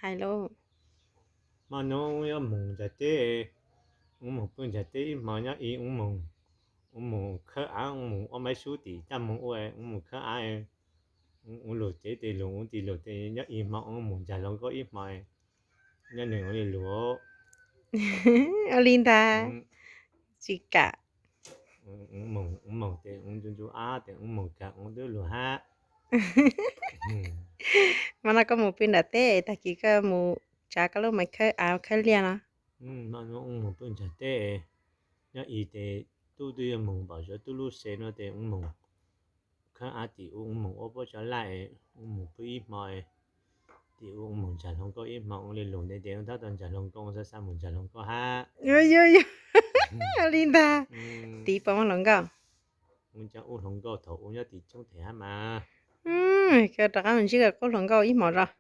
Hais lauj. Hmo no wb yuav mus nram teb, wb mus pw nram teb ib hmo nyob i, wb mus, wb mus khawb av, wb mus ua maiv sub tim caj moog ua, wb mus khawb av, wb lug tsev tes lug, wb tis lug tes nyob i hmo, wb mus ntsag hluas nkauj ib hmo, nyob nws ua li lug. Ua li ntag, tsis kam. Wb mus tes wb ntsuj ntsuj ab tes wb mus kag wb twb lug hab. Hmo no koj mus pw nram teb, tag kis koj mus tsav koj lub maiv khawb av khawb liaj no. Hmo no wb mus pw nram teb, nyob i tes tub twb yuav mus npaum suav tub lub se no tes wb mus khawb av tim ub, wb mus ua puab tso laij, wb mus pw ib hmo, tim ub wb mus ntsag hluas nkauj ib hmo, wb li lug ntev ntev wb tab tom ntsag hluas nkauj, wb xav xav mus ntsag hluas nkauj hab. Yog, yog, yog. Ua li ntag. Tiv puas muaj hluas nkauj? Wb cov ub hluas nkauj thaum ub nyob tim Tshoob Them hab mas. Koj rov qab mus ntsib koj qub hluas nkauj ib hmo zog.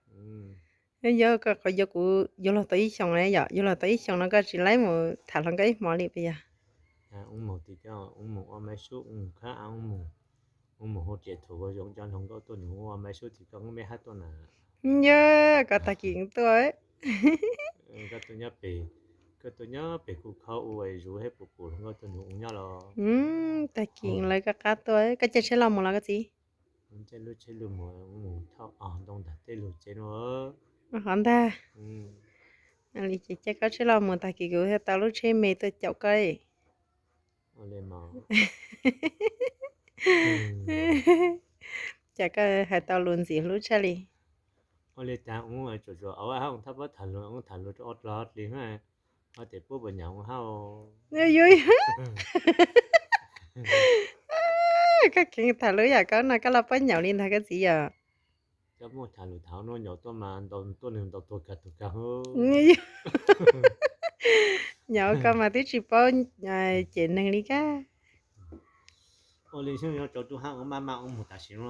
Yog, koj qhov yuav kuv yuav luag tau ib xyoos na yom, yuav luag tau ib xyoos no koj tsis laib mus tham hluas nkauj ib hmo li puas yog? Wb mus tim koj, wb mus ua maiv sub, wb mus khawb av, wb mus hu riam thum ua zoo cov hluas nkauj tuaj nws ua maiv sub tim koj, wb meb hab tuaj na. Yog, koj tag kis tuaj. Koj tuaj nyob pem, koj tuaj nyob pem kuv kho ua zuv hab pum pum hluas nkauj tuaj nws ua nyob los. Tag kis lawv koj qab tuaj, koj caij tsheb loj mus los koj txiv? Caij lub tsheb lug mus, mus thauj ntoo nram teb lug tsev no. Qhov ntag. Li ces caij koj tsheb loj mus, tag kis kuv thiaj tau lub tsheb me tuaj caum koj. Cas koj hais tau lus ntxim hlub tshaj li. Ua li cas ua tsuas tsuas ua hab ua thaj pab tham lus, ua tham lus rau ua dlog dlig hab, ua tes puab puas nyaum ua hab. Koj kheev tham lus yam koj no koj los puab nyaum li ntag koj txiv yom. Koj muaj tham lus tham no nyaum tuaj mas ntaus tuaj neeg ntaus tuag kag tuag kag. Nyaum koj mas twb tsis paub cem neeg li kab. Ua li xyoo no tsaus ntuj hab ua maj maj ua mus tam sim no.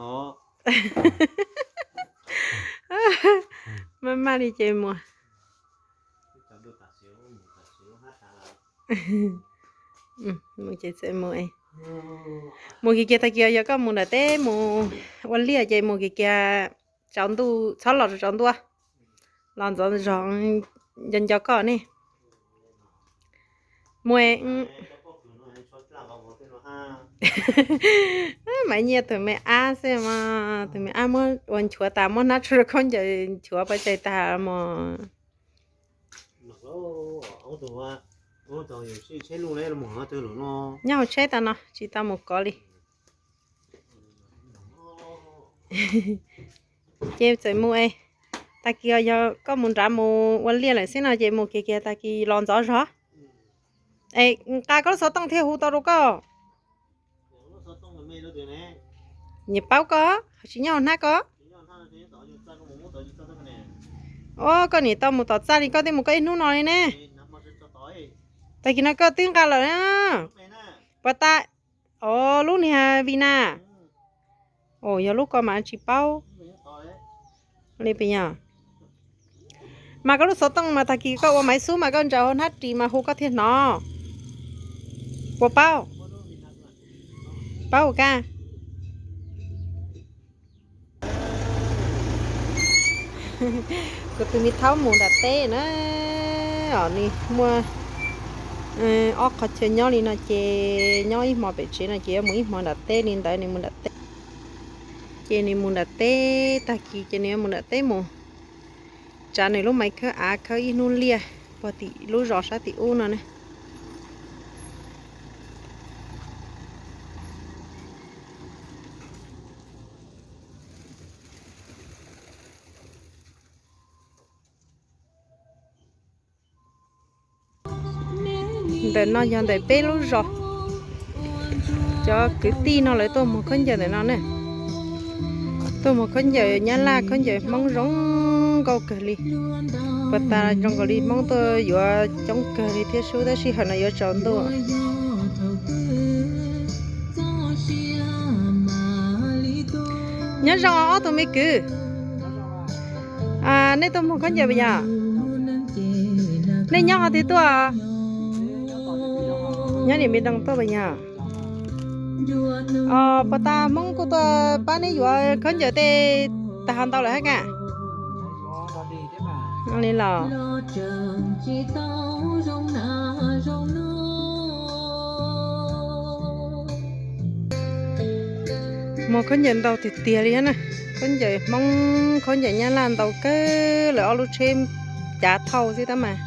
Maj maj li ces mus. Mus ces txawm mus. Mus kiag kiag tag kis yog koj mus nram teb mus ua liaj ces mus kiag kiag tsaus ntuj, txhob los tsaus ntuj, los ntxov zog nco nco koj ne. Mus. Maiv Nyiaj tus me ab xwb mas, tus me ab muab ua nchuav tas muab hnab tsuag rau khaub ncaws nchuav pov tseg tag mos. Nyob hauv tsheb tas no tsis tau mus kov li. Ces txawm mus es, tag kis yog koj mus nrad mus ua liaj lawm xwb no ces mus kiag kiag tag kis los ntxov zog. Es nqa koj lub xov tooj thiaj hu tau rau koj. Nyias paub koj, tsis nyob hauv hnab koj. Ua koj niam tau mus tom txaj li koj twb mus koj ib hnub no li ne. Tag kis no koj twb nqa lawm na. Puas tas? O, lub niag Vina. O, yog lub ko mas tsis paub. Li pes yog. Mas koj lub xov tooj mas tag kis koj ua maiv xub mas koj ntsaws hauv hnab ris mas hu koj thiaj hnov. Puas paub? Paub kab. Kuv tus me thaub mus nram teb na, os nws muaj ob qhov chaw nyob li no ces nyob ib hmo pem tsev no ces yuav mus ib hmo nram teb li ntawd nws mus nram teb. Ces nws mus nram teb, tag kis ces nws yuav mus nram teb mus tsav nws lub maiv khawb av khawb ib hnub liaj puag tim lub zos sab tim ub no ne. Ntawm no yog ntawm peb lub zos. Cov kwv tij no lawv tuaj muag khaub ncaws ntawm no ne. Tuaj muag khaub ncaws Nyab Laj, khaub ncaws Hmoob zoo nkauj kawg li. Puas tas zoo nkaus li Hmoob tuaj yuav coob kawg li thiab sub, tab sis hawm no yuav tsaus ntuj. Nyob zoo ob tug me kwv. Nej tuaj muag khaub ncaws puas yog? Nej nyob qhov twg tuaj? Nyob nim me doo tuaj puas yog? Puas tas Hmoob kuj tuaj pab neb yuav khaub ncaws tej tag ho ntau lawm hab kas? Li los muag khaub ncaws ntau tiag tiag li na. Khaub ncaws Hmoob khaub ncaws Nyab Laj ntau kawg, lawv ob lub tsheb cav thauj xwb tab mas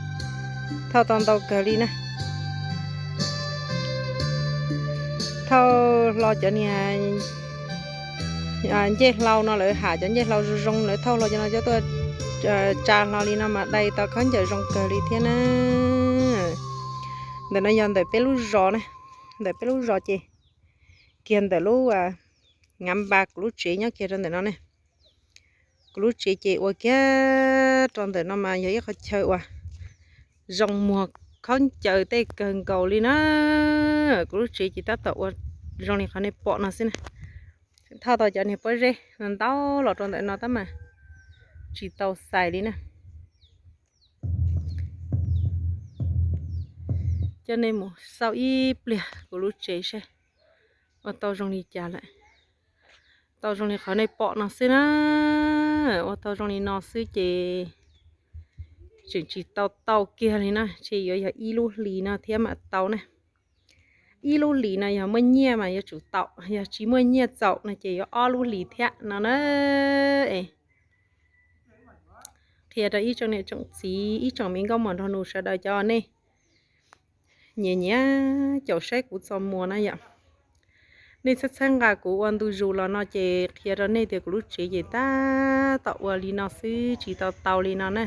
thauj tau ntau kawg li na. Thauj hlo cov niag ncej hlau no, lawv ham cov ncej hlau zoo zoo, lawv thauj hlo cov no coj tuaj tsa hlo li no mas dai tau khaub ncaws zoo kawg li thiab na. Ntawm no yog ntawm peb lub zos na, ntawm peb lub zos ces kiag ntawm lub Ngav Npa kuv lub tsev nyob kiag rau ntawm no ne. Kuv lub tsev ces ua kiag rau ntawm no mas yog ib qhov chaw uas zoo muag khaub ncaws tej kawg nkaus li na. Kuv lub tsev ces tab tom ua zoo li qhov nej pom no xwb na. Thauj tau cov niag pob zeb no ntau los rau ntawm no tab mas tsis tau xais li na. Coj nej mus xauj ib pliag kuv lub tsev seb ua tau zoo li cas lawm. Tau zoo li qhov nej pom no xwb na. Ua tau zoo li no xwb ces tseem tsis tau tau kiag li na, ntshe yuav yog ib lub hlis no thiab mam tau na. Ib lub hlis no yog muaj nyiaj mas yuav tsum tau, yog tsis muaj nyiaj txaus no ces yuav ob lub hlis thiab no na. Qhia rau ib tsoom niam tsoom txiv, ib tsoom me nkauj muam nraug nus sawv daws cov nej nyiam nyiam caum saib kuv txoj muag na yom. Nej txhawb txhawb nqa kuv ua ntu zus los no ces qhia rau nej tias kuv lub tsev ces tab tom ua li no xwb tsis tau tau li no na.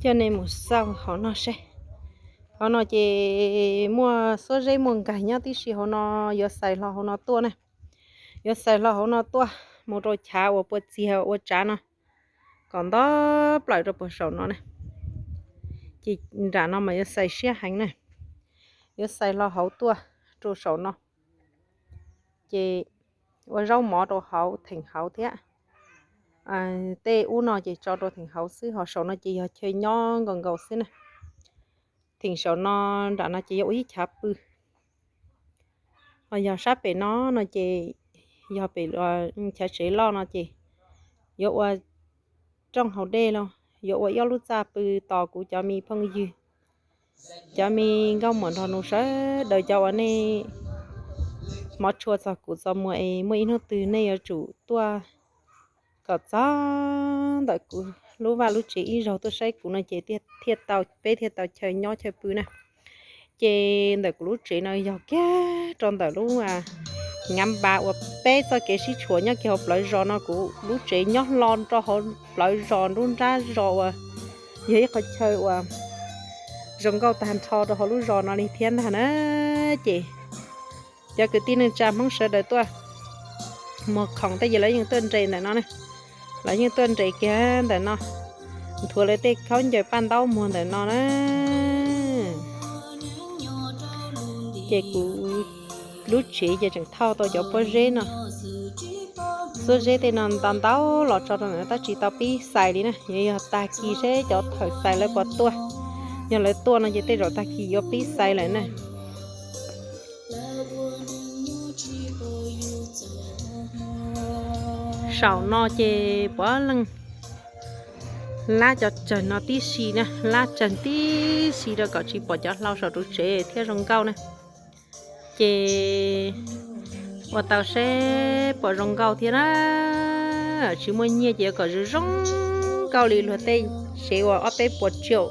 Coj nej mus xauj hauv no seb. Hauv no ces muaj xuab zeb muaj nkais nyob tib si hauv no, yuav xais hlo hauv no tuaj na. Yuav xais hlo hauv no tuaj mus rau chav uas puas txiag ua tsav no, kom nto plaws rau puag saum no na. Ces nram no mas yuav xais siab heev na. Yuav xais hlo hauv tuaj rau saum no, ces ua zaub mov rau hauv theem hauv thiab. Tej ub no ces tso rau theem hauv xwb, ho saum no ces yog chaw nyob nkaus nkaus xwb na. Theem saum no nram no ces yog ua ib chav pw. Ho yog sab pem no no ces yog pem chav tsev loj no ces yuav ua rooj haus dej los yuav ua ib ob lub txaj pw tos kuv cov me phooj ywg, cov me nkauj muam nraug nus sawv daws, cov uas nej hmov tshua txog kuv txoj muag es muaj ib hnub twg nej yuav tsum tuaj kom txog ntawm kuv lub vaj lub tsev ib zaug tuaj saib kuv no ces thiaj tau, peb thiaj tau chaw nyob chaw pw na. Ces ntawm kuv lub tsev no yog kiag rau ntawm lub Ngav Npa uas peb txoj kev sib tshuam nyob kiag hauv plawv zos no, kuv lub tsev nyob hlo rau hauv plawv zos nruab nrab zos uas yog ib qhov chaw uas zoo nkauj tag nrho rau hauv lub zos no li thiab ntag na. Ces cov kwv tij neej tsa Hmoob sawv daws tuaj muag khoom tej ces lawv yeej tuaj nres ntawm no ne. Lawv yeej tuaj nres kiag ntawm no, nthuav lawv tej khaub ncaws paj ntaub muag ntawm no na. Ces kuv lub tsev ces tseem thauj tau cov pob zeb no, xuab zeb tej no ntau ntau los tso rau ntawm no tab sis tsis tau pib xais li na. Yuav yog tag kis seb cov thawm xais lawv puas tuaj. Yog lawv tuaj no ces tej zaum tag kis yuav pib xais lawm na. Saum no ces puav leej lab cov tsawg no tib si na, lab tsawg tib si rau kom tsis pom cov hlau saum ru tsev thiaj zoo nkauj na. Ces ua tau seb puas zoo nkauj thiab na. Tsis muaj nyiaj ces yuav kom zoo zoo nkauj li luag tej tsev uas ob peb puas tsaum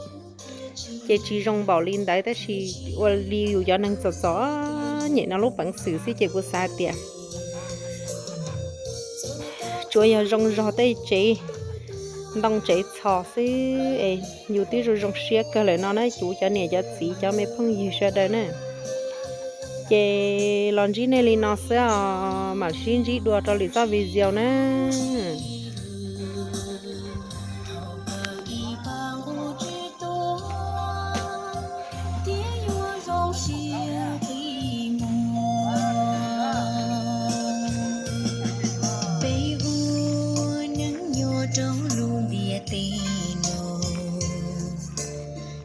ces tsis zoo npaum li ntawd, tab sis ua li yus cov neeg txom txom nyem no lub peev xwm xwb ces kuv xav hais tias tsuas yog zoo zog tej tsev ntoo tsev txhos xwb es yus twb zoo zoo siab kawg lawm no na, kuv cov niam cov txiv cov me phooj ywg sawv daws na. Ces los ntsib nej li no xwb os, mam sib ntsib dua rau lwm txoj video na.